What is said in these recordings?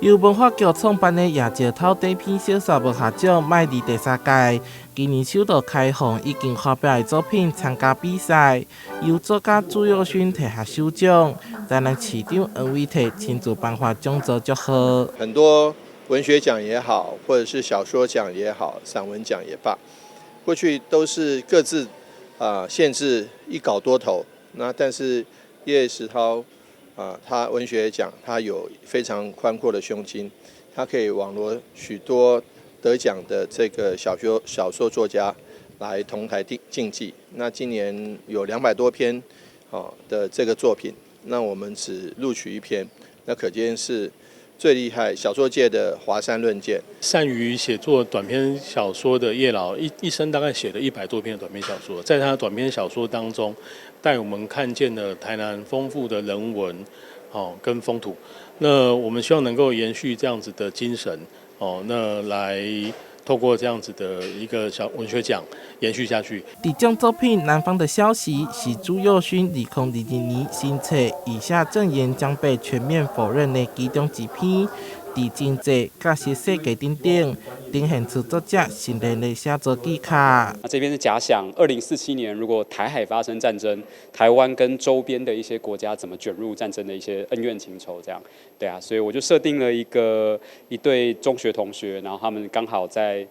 由文化局創辦的葉石濤短篇小說文學獎邁入第三屆，今年首度開放已經發表的作品參加比賽，由作家朱宥勳提下首獎，台南市長黃偉哲親自頒發獎座祝賀。很多文學獎也好，或者是小說獎也好，散文獎也罷，過去都是各自限制一稿多投，那但是葉石濤他文學獎，他有非常寬闊的胸襟，他可以網羅許多得獎的這個小說作家來同台競技。那今年有200多篇的這個作品，那我們只錄取一篇，那可見是最厲害小說界的華山論劍。善於寫作短篇小說的葉老一生大概寫了100多篇的短篇小說，在他的短篇小說當中，帶我們看見了台南豐富的人文，跟風土。那我們希望能夠延續這樣子的精神，那來透過這樣子的一個小文學獎延續下去。得獎作品《南方的消息》是朱宥勳2022年新冊《以下證言將被全面否認》的其中一篇。佇經濟佮實世界等等，呈現出作者熟練的寫作技巧。那這邊是假想2047年，如果台海發生戰爭，台灣跟周邊的一些國家怎麼捲入戰爭的一些恩怨情仇，這樣，對啊，所以我就設定了一對中學同學，然後他們剛好在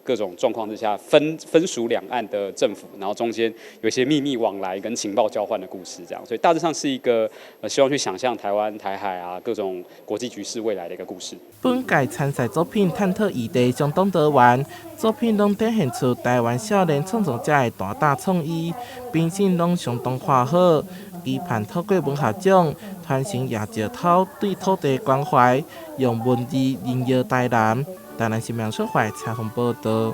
各種狀況之下分屬兩岸的政府，然後中間有一些秘密往來跟情報交換的故事，這樣，所以大致上是一個希望去想象台灣、台海啊各種國際局勢未來的一個故事。本屆參賽作品探討議題相當多元，作品攏展現出台灣少年創作者的大膽創意，評審攏相當看好，期盼透過文學獎傳承葉石濤對土地關懷，用文字榮耀台南。台南新聞出發採訪報道。